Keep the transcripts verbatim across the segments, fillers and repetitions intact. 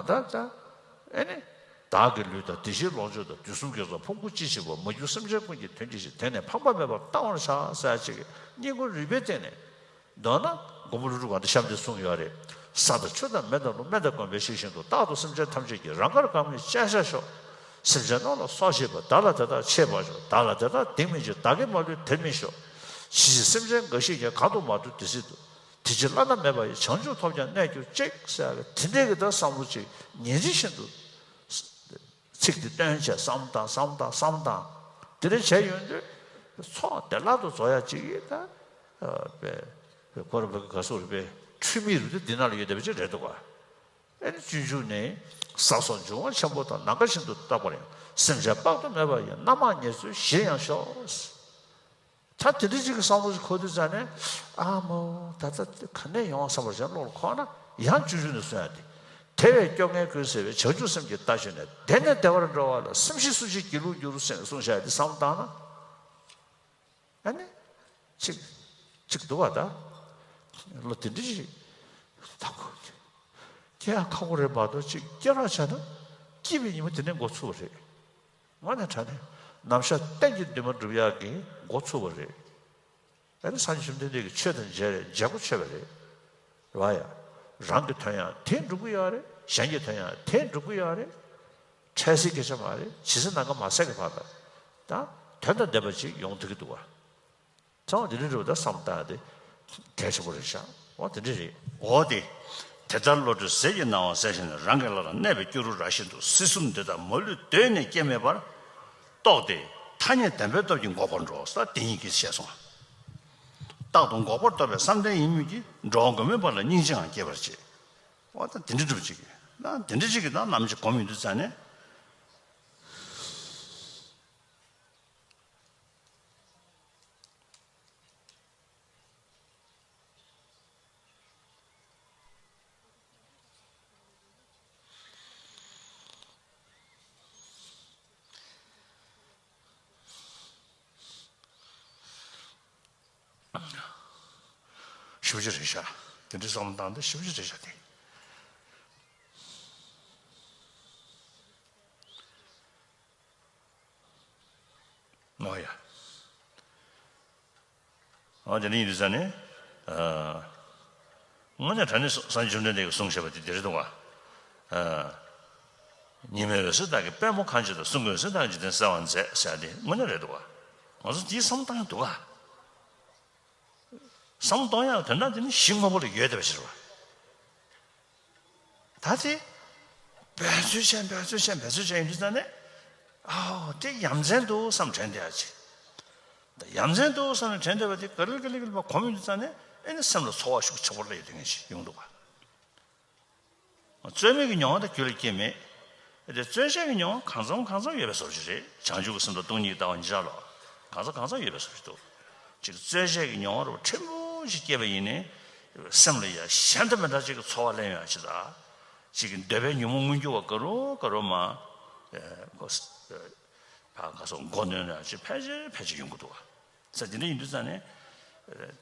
ད་ལྟ་ད་ཨེ་ནི། བདག་གི་ལུས་དང་། དེ་བཞིན་ལོངས་སྤྱོད་དང་། དུས་གསུམ་གྱི་རྫོང་ཕུང་པོ་ཅི་མཆིས་པ། མ་གྱུར་སེམས་ཅན་ཀུན་གྱི་དོན་གྱིས་ཤིག་དེང་ནས་ཕངས་པ་མེད་པར་བཏང་བར་བྱ། ཟེར་ཅིག་གི་སྙིང་པོ་རུས་པའི་གཏིང་ནས། མདོར་ན་མགོན་པོ་ཀླུ་སྒྲུབ་གང་དུ་གཤམ་དུ་གསུངས་ཡོད་རེད། ས་དང་ཆུ་དང་མེ་དང་རླུང་། སྨན་དང་གོས་པས་ཞིག་བཞིན་དུ། རྟག་ཏུ་སེམས་ཅན་ཐམས་ཅད་ཀྱི། རང་དགར་གང་མིན་བཅས་བྱ་ཤོག་སེམས་ཅན་རྣམས་ལ་སོགས་བྱེད་པ། བདག་ལ་དེ་དག་བྱེད་པར་ཤོག་བདག་ལ་དེ་དག་སྡིག་མི་བྱེད། བདག་གིས་མ་ལུས་དེར་མི་ཤོག་ཇི་སྲིད་སེམས་ཅན་འགའ་ཞིག་ཀྱང་། གང་དུ་མ་ཐུག་དེ་སྲིད་དུ། དེ་ཕྱིར་བླ་ན་མེད་པ་ཡི། བྱང་ཆུབ་ཐོབ་ཀྱང་གནས་གྱུར་ཅིག་ཟེར་ཡག་གི་དེ་འདྲའི་གི་ད་བསམ་བློ་ཅིག་ཉིན་རེ་བཞིན་དུ། ཚིག་འདི་བཏོན་བྱས་བསམ་བཏང་བསམ་བཏང་བསམ་བཏང་། དེ་འདྲ་བྱས་ཡོང་དུས་ཚོགས་བདེ་བླག་ཏུ་རྫོགས་ཡག་ཅིག་ཡིན་ད། པའི་ཁོ་རང་བོད་ཀྱི་ག་སོག་རིག་པའི་འཁྲུལ་མིག་རུ་དེ་འདི་ནང་ལ་ཡོད་བསྡད་པ་ཅིག་རེད་འདུག་ག་ཨེ་ནི་སྤྱོད་འཇུག་ནི། ས་སོགས་འབྱུང་བ་ཆེན་པོ་དང་། ནམ་མཁའ་བཞིན་དུ་རྟོགས་པར་ཡང་། སེམས་ཅན་དཔག་ཏུ་མེད་པ་ཡི། རྣམ་མང་ཉེར་འཚོའི་གཞིར་ཡང་ཤོག་ད་དེ་འདྲ་ཅིག་གི་བསམ་བློ་ཞིག་འཁོར་དུས་ཙང་ནས། ཨ་མོ། ད་ལྟ་ག་ནས་ཡོང་བསམ་པ་ཞིག་བློ་ལ་འཁོར་ན། ཡང་སྤྱོད་འཇུག་ནས་གསུང་ཡག་དེ། དེ་བས་སྐྱོ་ངལ་ཀུན་སེལ་བའི། བྱང་ཆུབ་སེམས་ཀྱི་རྟ་ཞོན་ནས། བདེ་ནས་བདེ་བར་འགྲོ་བ་ལ། སེམས་ཤེས་སུ་ཞིག་སྒྱིད་ལུག་འགྱུར། ཟེར་ནས་གསུངས་བཞག་ཡག་དེ་བསམ་བློ་བཏང་ན། ཨ་ནི། ཅིག་ཅིག་འདུག་བ་ད། བློ་དེ་འདྲ་ཞིག་ད་ཁོ། སྐྱེ་ཡག་ཁག་པོ་རེད་མ་གཏོགས། ཅིག་སྐྱེ་རོགས་བྱས་ན། སྐྱིད་པའི་ཉིན་མོ་དེ་ནས་འགོ་ཚུགས་པ་རེད། དངོས་གནས་དྲང་གནས་ནམ་ཞག་གཏན་གྱི་འདུན་མ་འགྲུབ་ཡག་གི་འགོ་ཚུགས་པ་རེད། ཨ་ནི་སངས་རྒྱས་བཅོམ་ལྡན་འདས་ཀྱིས་ཆོས་དང་མཇལ་རེད། མཇལ་མགོ་ཆོད་པ་རེད། རེད་བ་ཡ། རང་གི་དོན་ཡང་དེས་འགྲུབ་ཀྱི་ཡོད་རེད། གཞན་གྱི་དོན་ཡང་དེས་འགྲུབ་ཀྱི་ཡོད་རེད། འཕྲལ་སེལ་སྐད་ཆ་མ་རེད། ཇི་སྲིད་ནམ་མཁའ་མ་ཟད་ཀྱི་བར་དུ། ད་དོན་དང་ལྡན་པ་ཅིག་ཡོང་ཐུབ་ཀྱི་འདུག་བ། ཚང་མ་དེ་འདྲ་འགྲོ་བ་ད་བསམ་བཏང་དེ་གལ་ཆེན་པོ་རེད་ཤག་འོ་དེ་འདྲ་རེད། འོ་དེ། དེ་ལྟར་བློ་གྲོས་ཟིལ་གྱིས་གནང་བ་གསལ་ཞིང་ནས། རང་གི་བླ་ལ་གནས་པའི་སྐྱུ་རུ་ར་བཞིན་དུ། སྲིད་གསུམ་འདི་དག་མ་ལུས་གདོད་ནས་སྐྱེ་མེད་པར་རྟོགས་ཏེ། ཐ་སྙད་བདེན་པའི་སྟོབས་ཀྱིས་འགོག་པར་འགྲོ། ས་དེ་ཉིད་ཀྱིས་ཞེས་གསུངས། རྟག་ཏུ་འགོག་པར་རྟོགས་པའི་བསམ་གཏན་ཡིན་མོད་ཀྱི། འགྲོ་བ་མགོན་མེད་པ་ལ་སྙིང་རྗེའང་སྐྱེ་བར་བྱེད། འོ་ད་དེ་འདྲ་འགྲུབ་ཅིག་ན་དེ་འདྲ་ཅིག་གི་ད་ནམ་ཞིག་གོམས་ཡོང་དུས་ཙང་ནས། ཞེ་པོ་ཅིག་རེད་ཤག་དེ་འདྲའི་བསམ་བློ་བཏང་དུས་ཞེ་པོ་ཅིག་རེད་ཤག་དེ། ཨོ་ཡ། ཨོ་དེ་འདྲ་ཡིན་དུས་ཙང་ནས། ཨ། དངོས་གནས་དྲང་གནས་སངས་རྒྱས་བཅོམ་ལྡན་འདས་ཀྱིས་གསུངས་བཞག་པ་དེ་འདི་རེད་འདུག་ག་ཨ། ཉི་མའི་འོད་ཟེར་དག་གིས། པདྨོ་གང་བརྗིད་དང་། གསུང་གི་འོད་ཟེར་དག་གིས། འཇིག་རྟེན་གསལ་བར་མཛད། ཟེར་ཡག་དེ་དངོས་གནས་རེད་འདུག་ག་ང་ཚོ་དེའི་བསམ་བློ་བཏང་ཡག་འདུག་ག་བསམ་བློ་གཏོང་ཡག་དོན་དག་དེ་ནི་གཞི་དངོས་པོ་ལ་ཡོད་བསྡད་པ་ཞིག་རེད་བ། ད་དེ་འབད་རྩོལ་བྱས་འབད་རྩོལ་བྱས་འབད་རྩོལ་བྱས་ཡོང་དུས་ཙང་ནས། ཨའོ་དེ་ཡ་མཚན་འདུག་བསམ་དྲན་བསྡད་ཡག་ཅིག་ད་ཡ་མཚན་འདུག་བསམ་ནས་དྲན་བསྡད་པ་དེ་ག་ལེར་ག་ལེར་ག་ལེར་གོམས་ཡོང་དུས་ཙང་ནས། ཨེ་ནི་སེམས་ལ་ཚོར་བ་ཤུགས་ཆེན་པོ་སླེབས་ཡོང་དུས་ངེས་ཤིག་ཡོང་འདུག་བ། རྩོལ་མེད་ཀྱི་མྱོང་བ་དེ་རྒྱུད་ལ་སྐྱེས་མེད། དེ་རྩོལ་བྱེད་ཀྱི་མྱོང་བ་གང་འཚམ་གང་འཚམ་ཡོད་པའི་བཟོ་ཅིག་རེད། བྱང་ཆུབ་ཀྱི་སེམས་དང་སྟོང་ཉིད་ཀྱི་ལྟ་བ་གཉིས་ཆར་ལ་གང་འཚམ་གང་འཚམ་ཡོད་པའི་བཟོ་ཅིག་འདུག་ཅིག་རྩོལ་བྱེད་ཀྱི་མྱོང་བ་རུ་ཕྲན་བུ་ཞིག་སྐྱེས་པ་ཡིན་ནའི། སེམས་ལ་ཡ་གཞན་དང་མི་འདྲ་ཅིག་གི་ཚོར་བ་སླེབས་ཡོང་ཡག་ཅིག་དང་། ཅིག་གི་འདོད་པའི་ཉོན་མོངས་མངོན་གྱུར་བ་ག་རུ་ག་རུ་མ། ཨེ་གོ་ས་ཨེ་ཕ་ག་སོགས་མགོ་གནོན་ཡག་ཅིག་ཕལ་ཆེར་ཕལ་ཆེར་ཡོང་གི་འདུག་བ། ས་དེ་འདྲ་ཡིན་དུས་ཙང་ནས།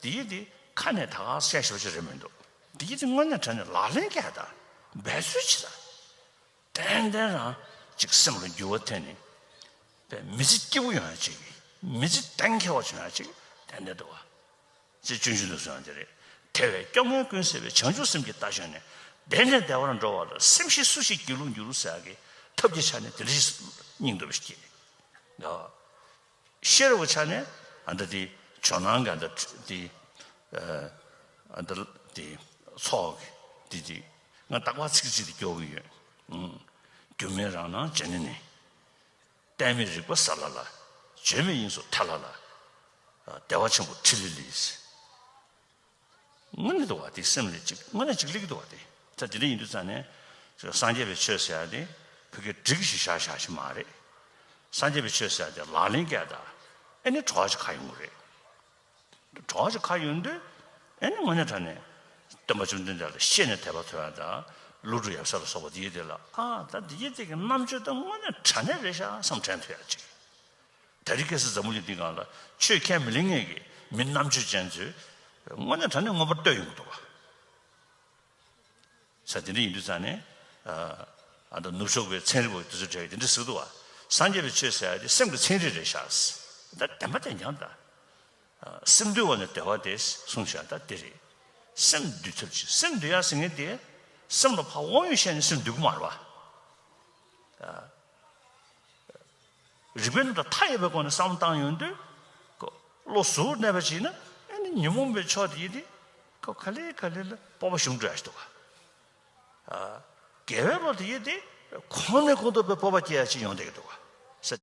དེ་ཡི་དེ་ཁ་ནས་ད་ག་བཤད་ཤོར་ཅིག་རེད་མི་འདུག་དེ་ཡི་དེ་དངོས་གནས་དྲང་གནས་ལག་ལེན་བཀལ་དང་འབད་རྩོལ་བྱེད་དང་། ཏན་ཏན་རང་ཅིག་སེམས་ལ་འགྱུར་བ་ཐེབས་ནས། དཔེ་མི་ཚེ་སྐྱིད་པོ་ཡོང་ཡག་ཅིག་མི་ཚེ་གཏན་འཁེལ་བ་བྱུང་ཡག་ཅིག་ཏན་ཏན་འདུག་བ། ཅེས་སྤྱོད་འཇུག་ཏུ་གསུངས་ཡང་དེ་རེད། དེ་བས་སྐྱོ་ངལ་ཀུན་སེལ་བའི། བྱང་ཆུབ་སེམས་ཀྱི་རྟ་ཞོན་ནས། བདེ་ནས་བདེ་བར་འགྲོ་བ་ལ། སེམས་ཤེས་སུ་ཞིག་སྒྱིད་ལུག་འགྱུར་ཟེར་ཡག་གི་ཐབས་ཀྱི་ཆ་ནས་དེ་འདྲ་ཞིག་སྙིང་འདོད་པ་ཞིག་སྐྱེས། ཤེས་རབ་ཀྱི་ཆ་ནས་ཨ་ད་དེ་ཇོ་ནང་གི་ཨ་ད་དེ་ཨ་ད་དེ་ཚོགས་ཀྱི་དེ་དེ་ང་རྟག་པར་ཚིག་གཅིག་དེ་སྐྱོར་གྱི་ཡོད། ཨུམ། སྒྱུ་མའི་རང་སྣང་བརྗོད་ནས་ནི། གཏད་མེད་རིག་པ་ས་ལ་ལ། བརྗོད་མེད་དབྱིངས་སུ་ཐལ་ལ་ལ། བདེ་བ་ཆེན་པོ་ཕྲི་ལི་ལི། དངོས་གནས་འདུག་བ་དེ་སེམས་ལ་ཅིག་དངོས་གནས་ཅིག་སླེབས་ཀྱི་འདུག་བ་དེ། ད་དེ་འདྲ་ཡིན་དུས་ཙང་ནས། སངས་རྒྱས་པའི་ཆོས་ཟེར་ཡག་དེ་ཕ་གིར་སྒྲིག་ཞིག་བཞག་བཞག་ཞིག་མ་རེད། སངས་རྒྱས་པའི་ཆོས་ཟེར་ཡག་དེ་ལག་ལེན་བཀལ་དང་། ཨེ་ནི་གྲོགས་ཅིག་ཁ་ཡོང་གི་རེད། གྲོགས་ཅིག་ཁ་ཡོང་དུས། ཨེ་ནི་དངོས་གནས་དྲང་གནས་སྟོན་པ་བཅོམ་ལྡན་འདས་ལ་ཤེས་ནས་དད་པ་ཐོབ་ཡག་དང་། ཀླུ་སྒྲུབ་ཡབ་སྲས་ལ་སོགས་པ་དེ་ཡི་དེ་ལ། ཨ་ད་དེ་ཡི་དེ་གི་རྣམ་དཔྱོད་དེ་དངོས་གནས་དྲང་གནས་རེད་ཤག་བསམ་དྲན་ཐུབ་ཡག་ཅིག་ད་རེས་ཁ་སང་འཛམ་བུ་གླིང་འདིའི་སྒང་ལ་ཆོས་མཁས་མི་ལེགས་ངེས་ཀྱི་མི་རྣམ་དཔྱོད་ཅན་ཚོས་དངོས་གནས་དྲང་གནས་མངོན་པར་བསྟོད་ཡོང་གི་འདུག་བ། ས་དེ་འདྲ་ཡིན་དུས་ཙང་ནས། ཨ་ད་ནུབ་ཕྱོགས་པའི་ཚན་རིག་པ་དེ་ཚོ་གྲས་ཀྱིས་དེ་འདྲ་ཟེར་འདུག་བ། སངས་རྒྱས་པའི་ཆོས་ཟེར་ཡ་དེ་སེམས་ཀྱི་ཚན་རིག་རེད་ཤག། ད་བདེན་པ་དེ་ཉམས་ད། སེམས་འདུལ་བ་ནི་བདེ་བ་སྟེ་གསུངས་བཞག་ད་དེ་རེད། སེམས་འདུལ་ཐབས་ཅིག། སེམས་འདུལ་ཡ་ཟེར་མཁན་དེ་སེམས་ལ་ཕར་དབང་ཡོད་བཤད་ནས་སེམས་འདུལ་གི་མ་རེད་བ། རིགས་པའི་རྣམ་གྲངས་མཐའ་ཡས་པའི་སྒོ་ནས་བསམ་བློ་བཏང་ཡོང་དུས་ཁོ་བློ་གཟུར་གནས་པ་ཅིག་ན་ཨ་ནི་ཉོན་མོངས་པའི་ཕྱོགས་དེ་ཡིན་ཏེ་ཁོ་ག་ལེ་ག་ལེ་ལ་སྤོབས་པ་ཞུམ་འགྲོ་ཡ་ཞིག་འདུག་ག། དགེ་བའི་བློ་དེ་ཡིན་ཏེ་གོང་ནས་གོང་དུ་སྤོབས་པ་སྐྱེ་ཡ་ཅིག་ཡོང་བསྡད་ཀྱི་འདུག་ག།